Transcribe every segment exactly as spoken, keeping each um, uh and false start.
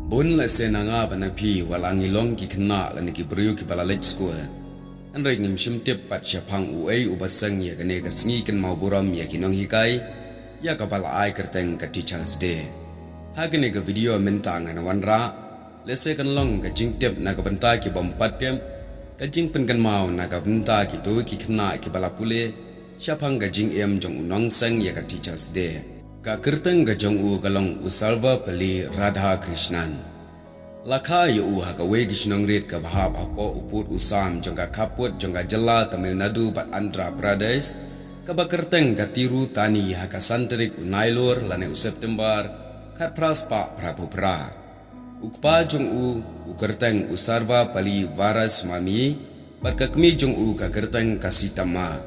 Bun lehse na nga bad na phi wat la ngi long ki khynnah lane ki briew kiba la leit skul, hynrei ngim shym tip pat shaphang uei uba seng ïa kane ka sngi kynmaw burom ïa ki nonghikai, ïa kaba la ai kyrteng ka Teachers' Day. Ha kane ka video mynta ngan wanrah, lehse kan long ka jingtip na ka bynta ki bym pat tip, ka jingpynkynmaw na ka bynta kito ki khynnah kiba la pule shaphang ka jingim jong u nongseng ïa ka Teachers' Day. Ka kyrteng ka jong u ka long u Sarvepalli Radhakrishnan. La kha ïa u ha kawei ka shnong rit kaba hap hapoh u pud u sam jong ka khappud jong ka jylla Tamil Nadu bad Andhra Pradesh, kaba kyrteng ka Tirutani, ha ka san tarik u Nailur lane u September khatphra spah phraphew phra. U kpa jong u, u kyrteng u Sarvepalli Veerasammy, bad ka kmie jong u ka kyrteng ka Sitamma.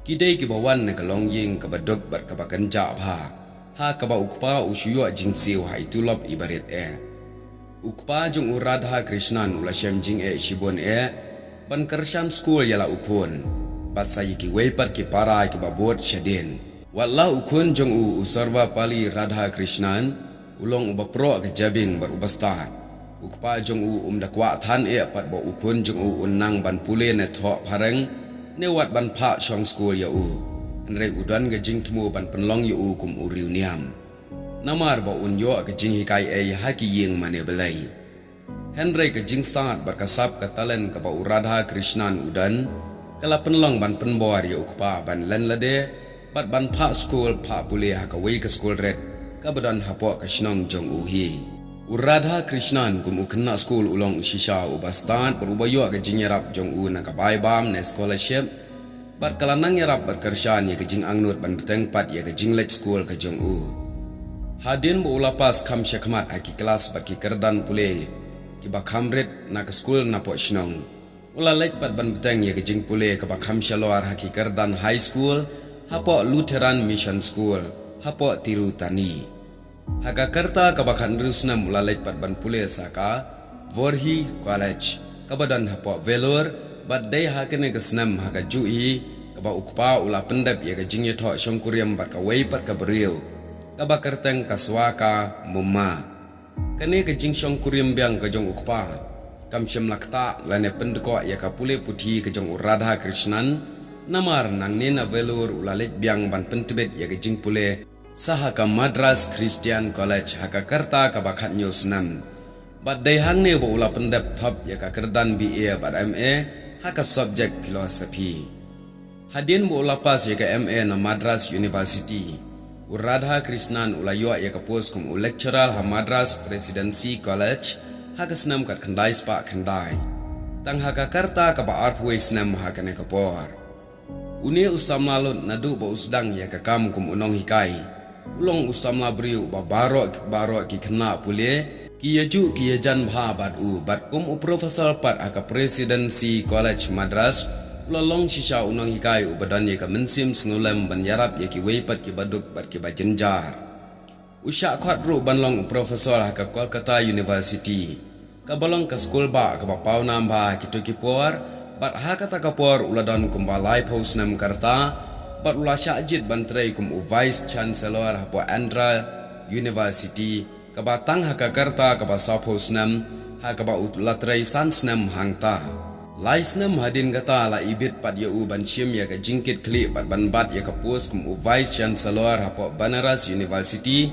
Ki dei kiba wan na ka longïing kaba duk bad kaba kynjah bha, ha kaba u kpa u shu ïoh jingsiew ha i tulop iba rit eh. U kpa jong u Radhakrishnan u la shem jingeh shibun eh ban kyrshan skul ïa la u khun bad sa ïa kiwei pat ki para kiba bud shadien. Wat la u khun jong u, u Sarvepalli Radhakrishnan, u long uba proh ka jabieng bad uba stad, u kpa jong u um da kwah than eh pat ba u khun jong u un nang ban pule ne thoh phareng ne wat ban phah shong skul ïa u. Hynrei u don ka jingthmu ban pynlong ïa u kum u riewniam, namar ba un ïoh ka jinghikai ei ha ki ïing mane Blei. Hynrei ka jingstad bad ka sap ka talent kaba u Radhakrishnan u don, ka la pynlong ban pynbor ïa u kpa ban len lade bad ban phah skul phah pule ha kawei ka skul rit kaba don hapoh ka shnong jong u hi. U Radhakrishnan kum u khynnah skul u long shisha uba stad bad uba ïoh ka jingïarap jong u na ka bai bam ne scholarship, bad ka la nang ïarap bad kyrshan ïa ka jingangnud ban bteng pat ïa ka jingleit skul ka jong u. Hadien ba u la pass kham shakhmat ha ki klas bad ki kyrdan pule kiba kham rit na ka skul napoh shnong, u la leit pat ban bteng ïa ka jingpule kaba kham shalor ha ki kyrdan high school hapoh Lutheran Mission School hapoh Tirutani. Ha ka rta kaba khathynriew snem u la leit pat ban pule sa ka Vorhi College kaba don hapoh Vellore, bad dei ha kane ka snem ha kajuh hi kaba u kpa u la pyndep ïa ka jingïathoh shongkurim bad kawei pat ka briew kaba kyrteng ka Swaka Mumma. Kane ka jingshongkurim biang ka jong u kpa kam shym la ktah lane pyndkoh ïa ka pule puthi ka jong u Radhakrishnan, namar nangne na Vellore u la leit biang ban pyntbit ïa ka jingpule sa ha ka Madras Christian College ha ka rta kaba khathynñiew snem. Bad dei hangne ba u la pyndep thop ïa ka kyrdan B A bad M A ha ka subject Philosophy. Hadien ba u la pass ïa ka M A na Madras University, u Radhakrishnan u la ïoh ïa ka post kum u lecturer ha Madras Presidency College ha ka snem khatkhyndai spah khyndai. Tang ha ka rta kaba arphew wei snem ha kane ka por. Une u samla lut naduh ba u sdang ïa ka kam kum u nonghikai, u long u samla briew uba baroh baroh ki khynnah pule ki ïajuh ki ïajan bha bad u, bad kum u professor pat ha ka Presidency College Madras, u la long shisha u nonghikai uba don ïa ka mynsiem sngewlem ban ïarap ïa kiwei pat kiba duk bad kiba jynjar. U shah khot ruh ban long u professor ha ka Kolkata University, kaba long ka skul bah kaba paw nam bha ha kito ki por, bad ha kata ka por u la don kumba laiphew snem ka rta, bad u la shah jied ban trei kum u Vice Chancellor hapoh Andhra University, kaba tang ha ka rta kaba sawphew snem, ha kaba u la trei san snem hangta. Lai snem hadien kata la ibit pat ïa u ban shim ïa ka jingkit khlieh bad ban bat ïa ka post kum u Vice Chancellor hapoh Banaras University,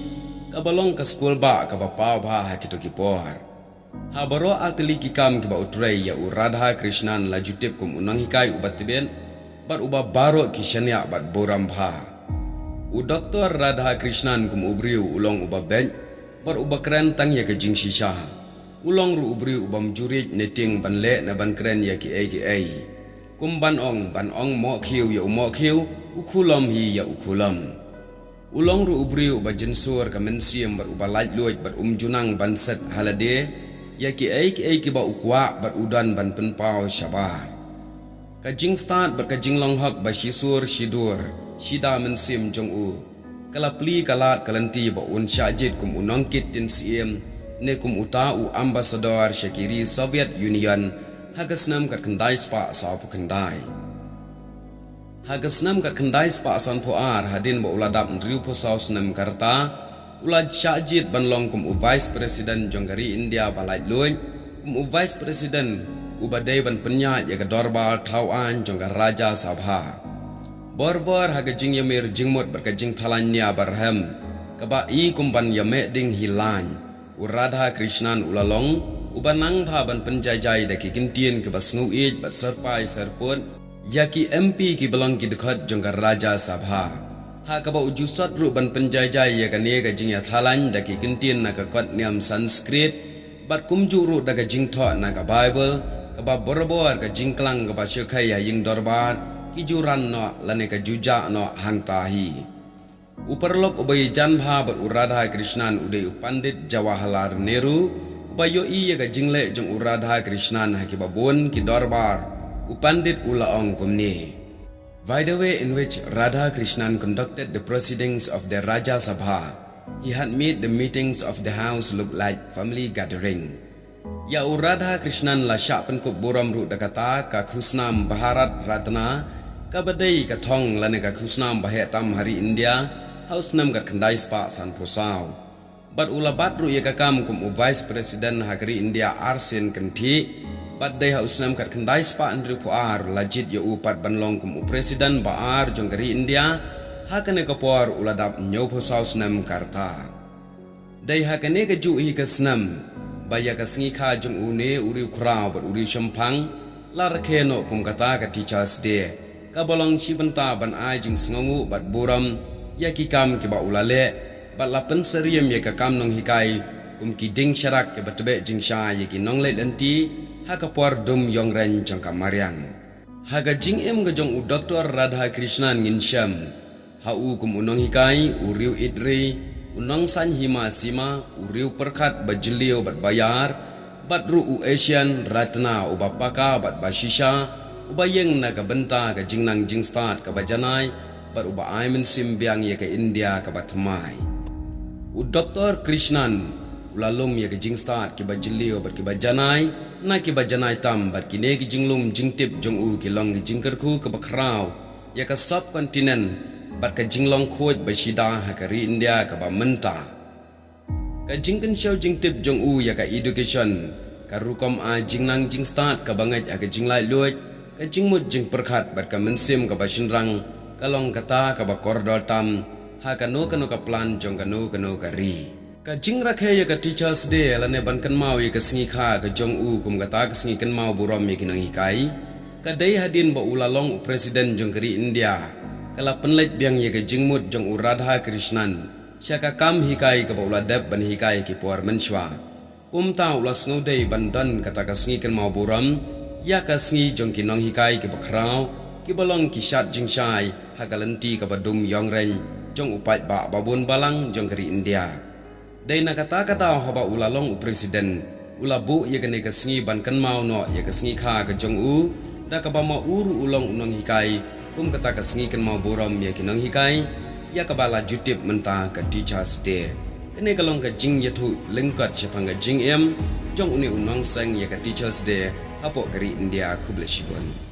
kaba long ka skul bah kaba paw bha ha kito ki por. Ha baroh artylli ki kam kiba u trei ïa u Radhakrishnan la ju tip kum u nonghikai uba tbit, bad uba baroh ki shaniah bad burom bha. U Doktor Radhakrishnan kum u briew u long uba beit, bad uba kren tang ïa ka jingshisha. U long ruh u briew u bym ju riej ne tieng ban leh ne ban kren ïa kiei kiei. Kum ban ong, ban ong mohkhiew ïa u mohkhiew, u khulom hi ïa u khulom. U long ruh u briew uba jynsur ka mynsiem bad uba laitluid bad um ju nang ban set ha lade ïa kiei kiei kiba u kwah bad u don ban pynpaw shabar. Ka jingstad bad ka jinglong hok ba shisur shidur shida mynsiem jong u, ka la plie ka lad ka lynti ba un shah jied kum u nongkit tien syiem, ne kum uta u ambassador sha ki ri Soviet Union, ha ka snem khatkhyndai spah sawphew khyndai. Ha ka snem khatkhyndai spah sanphew ar, hadien ba u la dap hynriewphew saw snem ka rta, U la shah jied ban long kum u Vice President jong ka ri India ba laitluid, kum u Vice President uba dei ban pynïaid ïa ka dorbar thaw aiñ jong ka Rajya Sabha. Bor bor ha ka jingïamir jingmut bad ka jingthaw laiñ nia barhem, kaba i kum ban ïameh ding hi laiñ, u Radhakrishnan u la long uba nang bha ban pynjaijai da ki kyntien kiba sngewieit bad syrpai syrpud ïa ki M P kiba long ki dkhot jong ka Rajya Sabha. Ha kaba u ju sot ruh ban pynjaijai ïa kane ka jingïathaw laiñ da ki kyntien na ka kot niam Sanskrit, bad kumjuh ruh da ka jingthoh na ka Bible, kaba bor bor ka jingklang kaba shyrkhei ha ïing dorbar ki ju ran noh lane ka ju jah noh hangta hi. U paralok uba ïajan bha bad u Radhakrishnan u dei u Pandit Jawaharlal Nehru, uba ïohi ïa ka jingleh jong u Radhakrishnan ha kiba bun ki dorbar. U Pandit u la ong kumne: By the way in which Radhakrishnan conducted the proceedings of the Rajya Sabha, he had made the meetings of the house look like family gathering. Ïa u Radhakrishnan la shah pynkup burom ruh da kata ka khusnam Bharat Ratna, kaba dei ka thong lane ka khusnam ba heh tam ha ri India ha u snem khatkhyndai spah sanphew saw. Bad u la bat ruh ïa ka kam kum u Vice President ha ka ri India arsien kynthih, bad dei ha u snem khatkhyndai spah hynriewphew ar la jied ïa u pat ban long kum u President ba ar jong ka ri India. Ha kane ka por u la dap hynñiewphew saw snem ka rta. Dei ha kane kajuh hi ka snem ba ïa ka sngi kha jong une u riewkhraw bad u riewshemphang la rakhe noh kum kata ka Teachers' Day, kaba long shi bynta ban ai jingsngewnguh bad burom ïa ki kam kiba u la leh, bad la pynsyriem ïa ka kam nonghikai kum ki dieng sharak kiba tbeh jingshai ïa ki nongleit lynti ha ka por dum ïongreiñ jong ka mariang. Ha ka jingim ka jong u Doktor Radhakrishnan ngin shem ha u kum u nonghikai, u riew-ïeit ri, u nongsaiñ hima sima, u riewpyrkhat ba jylliew bad ba ïar, bad ruh u Asian Ratna uba paka bad ba shisha, uba ïeng na ka bynta ka jingnang jingstad kaba janai, bad uba ai mynsiem biang ïa ka India kaba thymmai. U Doktor Krishnan u la lum ïa ka jingstad kiba jylliew bad kiba janai na kiba janai tam, bad kine ki jinglum jingtip jong u ki long ki jingkyrkhu kaba khraw ïa ka subcontinent bad ka jinglong khuid ba shida ha ka ri India kaba mynta. Ka jingkynshew jingtip jong u ïa ka education, ka rukom ai jingnang jingstad kaba ngeit ha ka jinglaitluid, ka jingmut jingpyrkhat bad ka mynsiem kaba shynrang, ka long kata kaba kordor tam ha kano kano ka plan jong kano kano ka ri. Ka jingrakhe ïa ka Teachers' Day lane ban kynmaw ïa ka sngi kha ka jong u kum kata ka sngi kynmaw burom ïa ki nonghikai, ka dei hadien ba u la long u President jong ka ri India, ka la pynleit biang ïa ka jingmut jong u Radhakrishnan sha ka kam hikai kaba u la dep ban hikai ha ki por mynshuwa. Kumta u la sngewdei ban don kata ka sngi kynmaw burom ïa ka sngi jong ki nonghikai kiba khraw, kiba long ki shad jingshai ha ka lynti kaba dum ïongreiñ jong u paidbah babun balang jong ka ri India. Dei na kata ka daw haba u la long u President, u la buh ïa kane ka sngi ban kynmaw noh ïa ka sngi kha ka jong u, da kaba ma u ruh u long u nonghikai, kum kata ka sngi kynmaw burom ïa ki nonghikai, ïa kaba la ju tip mynta ka Teachers' Day. Kane ka long ka jingïathuh lyngkot shaphang ka jingim jong une u nongseng ïa ka Teachers' Day hapoh ka ri India. Khublei shibun.